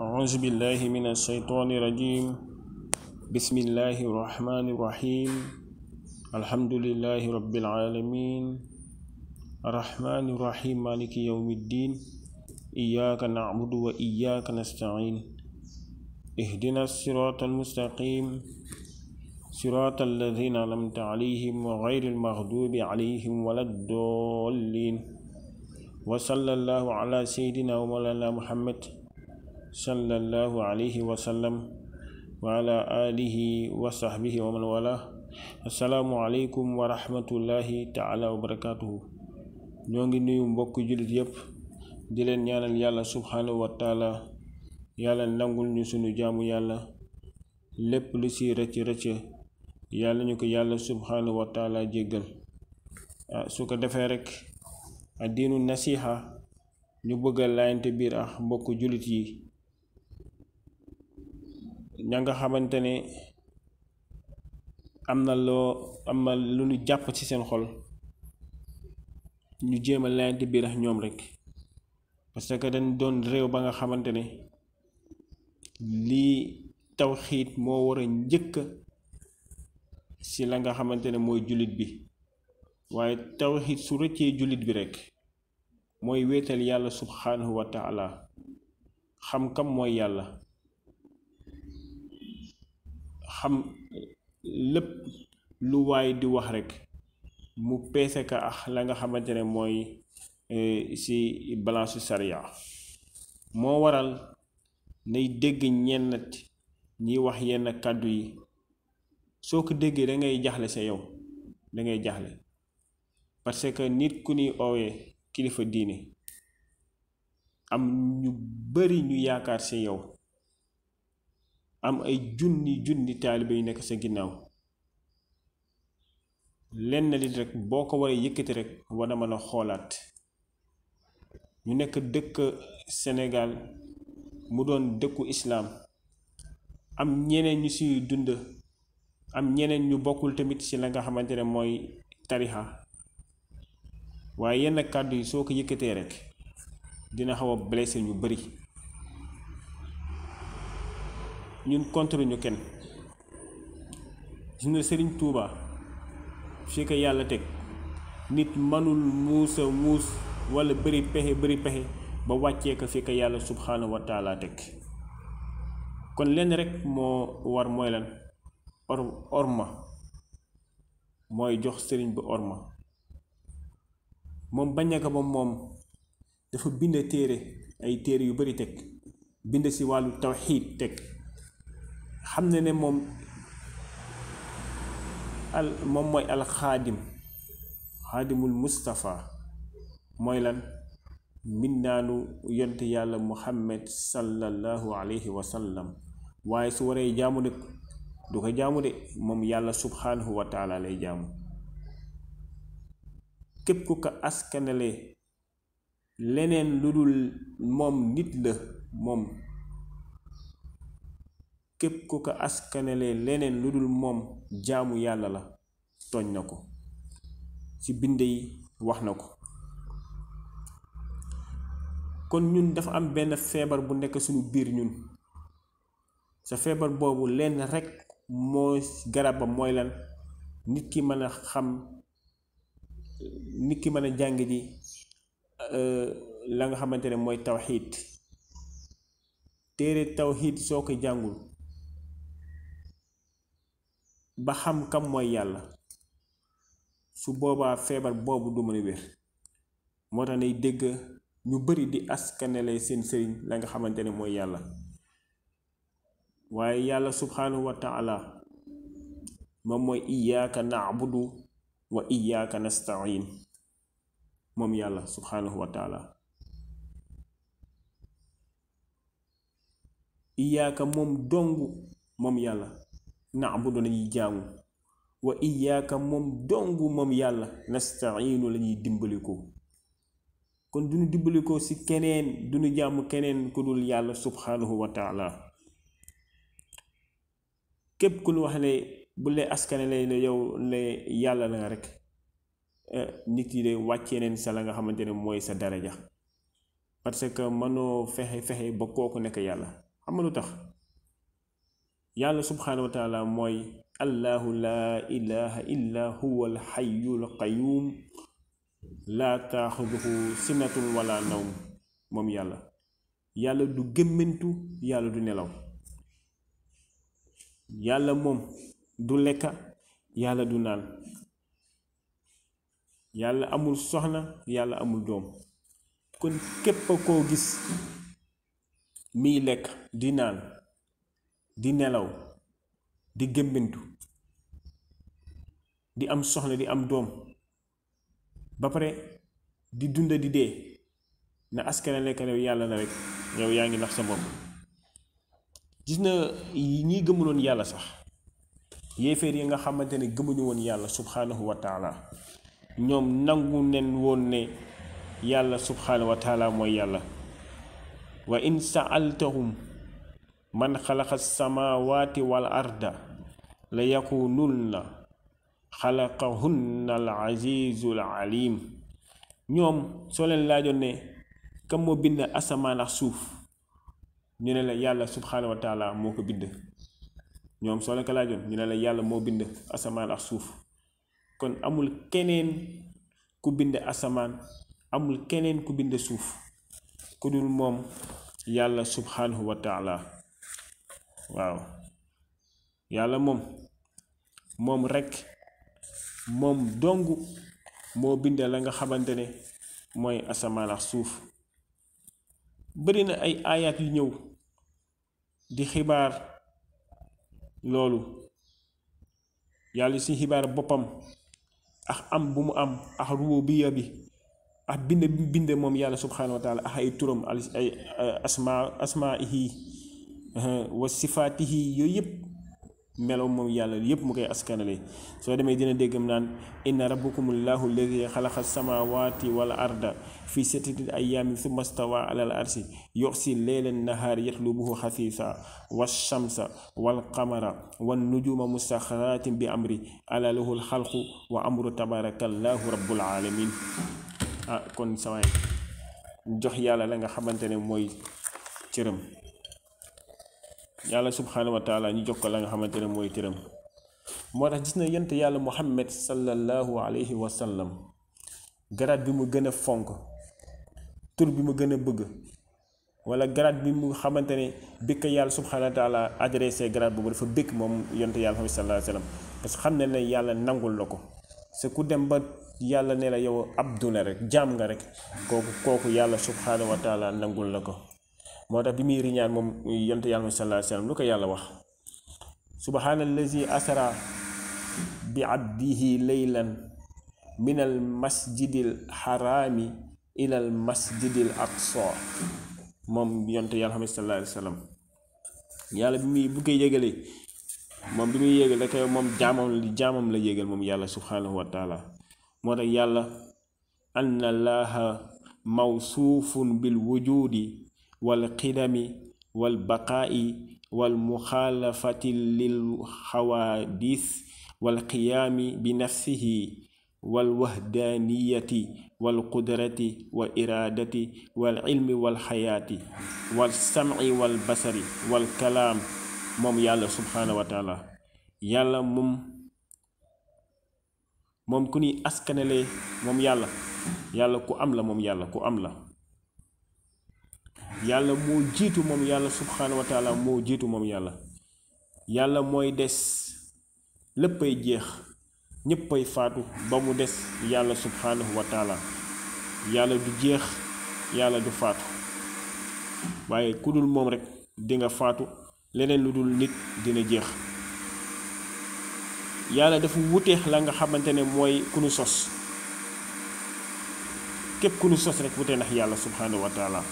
أعوذ بالله من الشيطان الرجيم بسم الله الرحمن الرحيم الحمد لله رب العالمين الرحمن الرحيم مالك يوم الدين إياك نعبد وإياك نستعين اهدنا الصراط المستقيم صراط الذين أنعمت عليهم غير المغضوب عليهم ولا الضالين وصلى الله على سيدنا ومولانا محمد صلى الله عليه وسلم وعلى آله وصحبه ومن والاه. السلام عليكم ورحمة الله تعالى وبركاته. ñoo ngi nuyu mbokk julit yépp di leen ñaanal yàlla subhanahu wa taala yàlla nangul ñu sunu jaamu yàlla lépp lu ci rëcc yàlla ñu ko yàlla subhanahu wa taala jéggal. su ko defee rek diinu nasiha ñu bëgg laayante biir ak mbokk julit yi ña nga xamante ne am na lu ñu jàpp ci seen xol ñu jéem a laayante biir ak ñoom rek parce que dañ doon réew ba nga xamante ne lii tawxiid moo war a njëkk ci la nga xamante ne mooy jullit bi waaye tawxiid su rëccee jullit bi rek mooy wéetal yàlla subhanahu wa taala xam kam mooy yàlla xam lépp lu waay di wax rek mu peese ka ak la nga xamante ne mooy ci balance sariya moo waral nay dégg ñennat ñi wax yenn kàddu yi soo ko déggee da ngay jaxle sa yow da ngay jaxle parce que nit ku ni oowee kilifa diine am ñu bari ñu yaakaar ci yow am ay junni taalibe yu nekk sa ginnaaw lenn li rek boo ko waree yëkkati rek war na mën a xoolaat. ñu nekk dëkk Sénégal mu doon dëkku islaam am ñeneen ñu ci dund am ñeneen ñu bokkul tamit ci la nga xamante ne mooy tarixa waaye yenn kàddu yi soo ko yëkkatee rek dina xaw a blessé ñu bari. ñun contre ñu kenn gis nga Sëriñ Tuuba fi ko yàlla teg nit mënul muus wala bari pexe ba wàccee ko fi ko yàlla subhanahu wa taala teg. kon lenn rek moo war mooy lan orma mooy jox sëriñ bi orma. moom bañ ko ba moom dafa bind ay téere yu bari teg bind ci wàllu tawxiid teg xam ne moom mooy xaadimul Mustafa mooy lan mbindaanu yonte yàlla Muhammad sallallahu alayhi wa sallam waaye su waree jaamu nag du ko jaamu de moom yàlla subhanahu wa taala lay jaamu. képp ku ko askanale leneen lu dul moom nit la moom képp ku ko askanale leneen lu dul moom jaamu yàlla la tooñ na ko ci bind yi wax na ko. kon ñun dafa am benn feebar bu nekk suñu biir ñun sa feebar boobu lenn rekk moo garabam mooy lan nit ki mën a xam nit ki mën a jàng ji la nga xamante ne mooy tawxiid. téere tawxiid soo ko jàngul ba xam kam mooy yàlla su boobaa feebar boobu du mën a wér. moo tax nay dégg ñu bari di askanele seen sëriñ la nga xamante ne mooy yàlla waaye yàlla subhanahu wa taala moom mooy iyyaka na'budu wa iyyaka nasta'in. moom yàlla subhanahu wa taala iyyaka moom dong moom yàlla na'budu lañuy jaamu wa iyyaka moom dong moom yàlla nasta'inu lañuy dimbaliko. kon duñu dimbaliko ci keneen duñu jaamu keneen ku dul yàlla subhanahu wa taala. képp ku ñu wax ne bu lee askane la yow ne yàlla la rek nit yi de wàccee neen sa la nga xamante ne mooy sa daraja parce que mënoo fexe ba kooku nekk yàlla xam nga lu tax yàlla subhanahu wa taala mooy allahu laa ilaha illa huwa alxayyul qayyum laa taaxuduhu sinatun wala nawm moom yàlla du gémmantu yàlla du nelaw yàlla moom du lekka yàlla du naan yàlla amul soxna yàlla amul doom kon képp koo gis miy lekk di naan di nelaw di gémmantu di am soxna di am doom ba pare di dunda di dee na askane lekk ne yàlla na rek yow yaa ngi nax sa bopp gis na ñi gëmuloon yàlla sax yéeféer yi nga xamante ne gëmuñu woon yàlla subhanahu wa taala ñoom nangu nen woon ne yàlla subhanahu wa taala mooy yàlla wa in sa'altahum man xalaqa samawati wal arda la yaqulunna xalaqahunna al azizul alim ñoom soo leen laajoon ne kam moo bind asamaan ak suuf ñu ne la yàlla subhanahu wa taala moo ko bind ñoom soo leen ko laajoon ñu ne la yàlla moo bind asamaan ak suuf kon amul keneen ku bind asamaan amul keneen ku bind suuf ku dul moom yàlla subhanahu wa taala waaw yàlla moom rekk moom dong moo bind la nga xamante ne mooy asamaan ak suuf bari na ay aayaat yu ñëw di xibaar loolu yàlla ci xibaar boppam ak am bu mu am ak rububiya bi ak bind bi mu bind moom yàlla subhanahu wa taala ak ay turam ay asmaihi wa sifaatihi yooyu yëpp melo moom yàlla yëpp mu koy askanale soo demee dina déggam naan inna rabbukumullahu alladi xalaqa samawati wal arda fi sittati ayaamin thumma stawa ala al arsi yuxsi leyla nahaari yatlubuhu xasiisa washamsa wal qamara wan nujuma musaxaratin bi amri ala lahu alxalqu wa amru tabarakallahu rabbul alamin kon sawaay jox yàlla la nga xamante ne mooy cëram yàlla subhanahu wa taala ñu jox ko la nga xamante ne mooy cëram moo tax gis na yent yàlla muhammad sallallahu alayhi wa sallam garaat bi mu gën a fonk tur bi mu gën a bëgg wala garaat bi mu xamante ne bi ko yàlla subhanahu wa taala adressé garaat boobu dafa bëgg moom yent yàlla muhammad sallallahu alayhi wa sallam parce que xam ne ne yàlla nangul la ko c'est ku dem ba yàlla ne la yow abdu la rek jaam nga rek kooku yàlla subhanahu wa taala nangul la ko moo tax bi muy riñaan moom yonent yàlla sallallahu alayhi wa sallam lu ko yàlla wax subhaanallazi asra bi abdihi laylan min al masjidil xaraami ila al masjidil aqsa moom yonent yàlla sallallahu alayhi wa sallam yàlla bi muy bu koy yégalee moom bi muy yégal rek moom jaamam la yégal moom yàlla subhaanahu wa taala moo tax yàlla anna allaha mawsuufun bil wujudi wal qidami wal baqaa'i wal muxaalafati lil xawaadis wal qiyaami bi nafsihi wal wahdaaniyati wal qudrati wal iraadati wal ilmi wal xayaati wal sam'i wal basari wal kalaam moom yàlla subhaanahu wa taala yàlla moom ku ñuy askanale moom yàlla ku am la moom yàlla ku am la yàlla moo jiitu moom yàlla subhanahu wa taala moo jiitu moom yàlla mooy des léppay jeex ñéppay faatu ba mu des yàlla subhanahu wa taala yàlla du jeex yàlla du faatu waaye ku dul moom rek dinga faatu leneen lu dul nit dina jeex yàlla dafa wuteex la nga xamante ne mooy ku nu sos képp ku nu sos rek wutee ndax yàlla subhanahu wa taala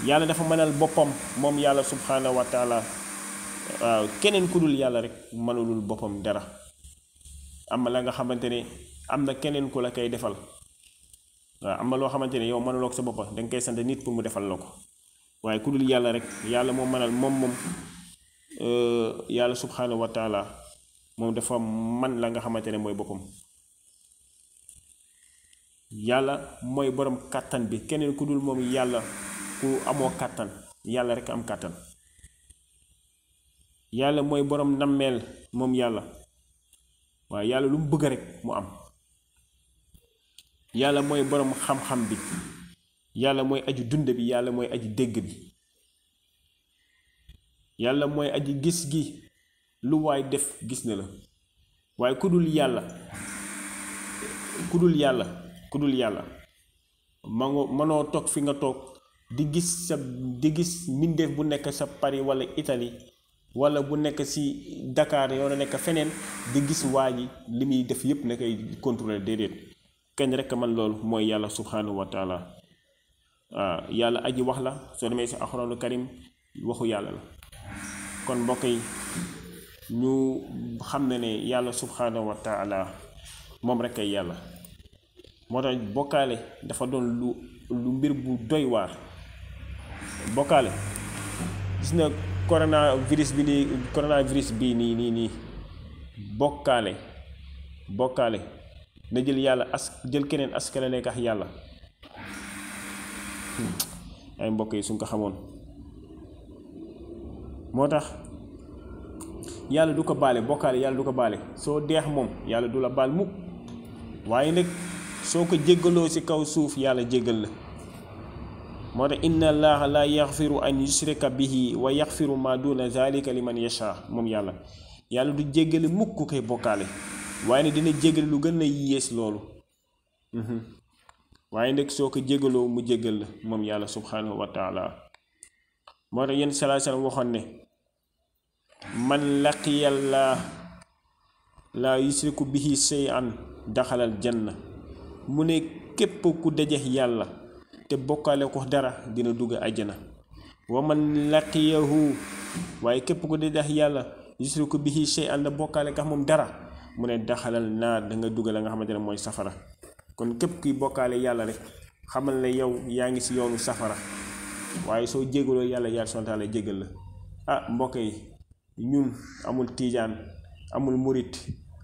yàlla dafa mënal boppam moom yàlla subhanahu wa taala waaw keneen ku dul yàlla rek mënulul boppam dara am la nga xamante ne am na keneen ku la koy defal waaw am na loo xamante ne yow mënuloo ko sa boppam danga koy sant nit pour mu defal la ko waaye ku dul yàlla rek yàlla moo mënal moom yàlla subhanahu wa taala moom dafa man la nga xamante ne mooy boppam yàlla mooy borom kàttan bi keneen ku dul moom yàlla ku amoo kàttan yàlla rek am kàttan yàlla mooy borom nammeel moom yàlla waaye yàlla lu mu bëgg rek mu am yàlla mooy borom xam-xam bi yàlla mooy aji dund bi yàlla mooy aji dégg bi yàlla mooy aji gis gi lu waay def gis na la waaye ku dul yàlla mënoo toog fi nga toog di gis mbindeef bu nekk sa Paris wala Italie wala bu nekk ci Dakar yow na nekk feneen di gis waa ji li muy def yépp na koy contrôler déedéet kenn rekk man loolu mooy yàlla subhanahu wa taala waaw yàlla aji wax la soo demee ci alxuraanu karim waxu yàlla la kon mbokk yi ñu xam ne yàlla subhanahu wa taala moom rekk ay yàlla moo tax bokkaale dafa doon lu mbir bu doy waar bokkaale gis na coronavirus bi nii bokkaale na jël yàlla jël keneen askale nekk ak yàlla ay mbokk yi suñ ko xamoon moo tax yàlla du ko baale bokkaale yàlla du ko baale soo deex moom yàlla du la baal mukk waaye nag soo ko jéggaloo ci kaw suuf yàlla jéggal la moo tax inna allaha la yaxfiru an yushrika bihi wa yaxfiru ma duna zalika liman yasha moom yàlla du jéggale mukk koy bokkaale waaye nag dina jéggale lu gën a yées loolu waaye nag soo ko jéggaloo mu jéggal la moom yàlla subhanahu wa taala moo tax yenn salaa salaam waxoon ne man laqiyallah la yushriku bihi shay'an daxalal janna mu ne képp ku dajex yàlla te bokkaale ko dara dina dugg àjjana wa man laqiyahu waaye képp ku dajex yàlla yushriku bihi shay'an da bokkaale ka moom dara mu ne daxalal naar da nga dugg la nga xamante ne mooy safara kon képp kuy bokkaale yàlla rek xamal ne yow yaa ngi ci yoonu safara waaye soo jégaloo yàlla subhaanahu wa taala jégal la mbokk yi ñun amul tiijaan amul murit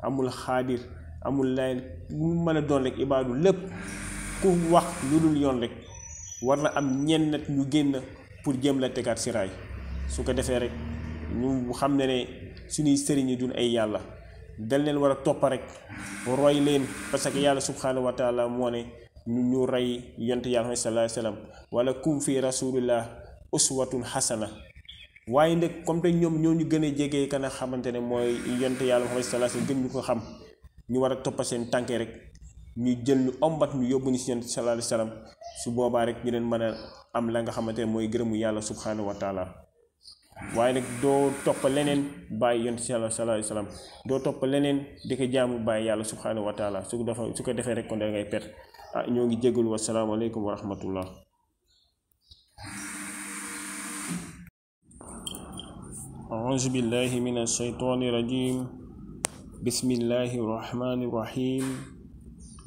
amul xaadir amul layen mu mën a doon rek ibaadu lépp ku wax lu dul yoon rek war na am ñenn ñu génn pour jéem la tegaat ci raay su ko defee rek ñu xam ne suñuy sëriñ yi duñ ay yàlla dal leen war a toppa rek roy leen parce que yàlla subhanahu wa taala moo ne ñu rey yonte yàlla sallallahu alayhi wasallam wala kum fi rasulillah uswatun hasana waaye nag comme te ñoom ñoo ñu gën a jege kan a xamante ne mooy yonte yàlla sallallahu alayhi wasallam gën ñu ko xam ñu war a toppa seen tànke rek ñu jël ñu ombat ñu yóbbu ñu ci yonte sallallahu alayhi wasallam su boobaa rek ñu leen mën a am la nga xamante ne mooy gërëmu yàlla subhanahu wa taala waaye nag doo topp leneen bàyyi yonte sallallahu alayhi wasallam doo topp leneen di ko jaamu bàyyi yàlla subhanahu wa taala su ko defee rek kon da ngay perte ñoo ngi jégalu wassalaamu aleykum wa rahmatullah a'uuzu billahi minash shaytaani rajiim bismillahi rahmaani rahiim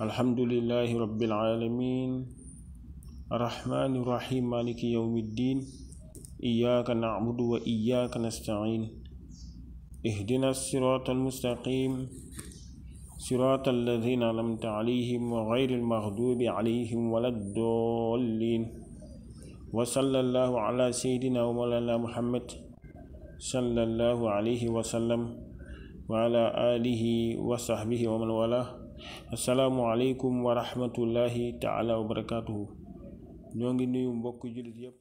alhamdulillahi rabbil aalamiin arrahmaani rahiim maaliki yawmi ddiin iyyaaka na'budu wa iyyaaka nasta'iin ihdina siraatal mustaqiim siraatal laziina an'amta alayhim ghayril maghduubi alayhim waladdaalliin wa sallallahu ala sayyidina wa mawlaana muhammad sallallahu alayhi wa sallam wa ala alihi wa sahbihi wa man wala. Assalaamu aleykum wa rahmatullahi taala wa barakaatuhu. ñoo ngi nuyu mbokk jullit yépp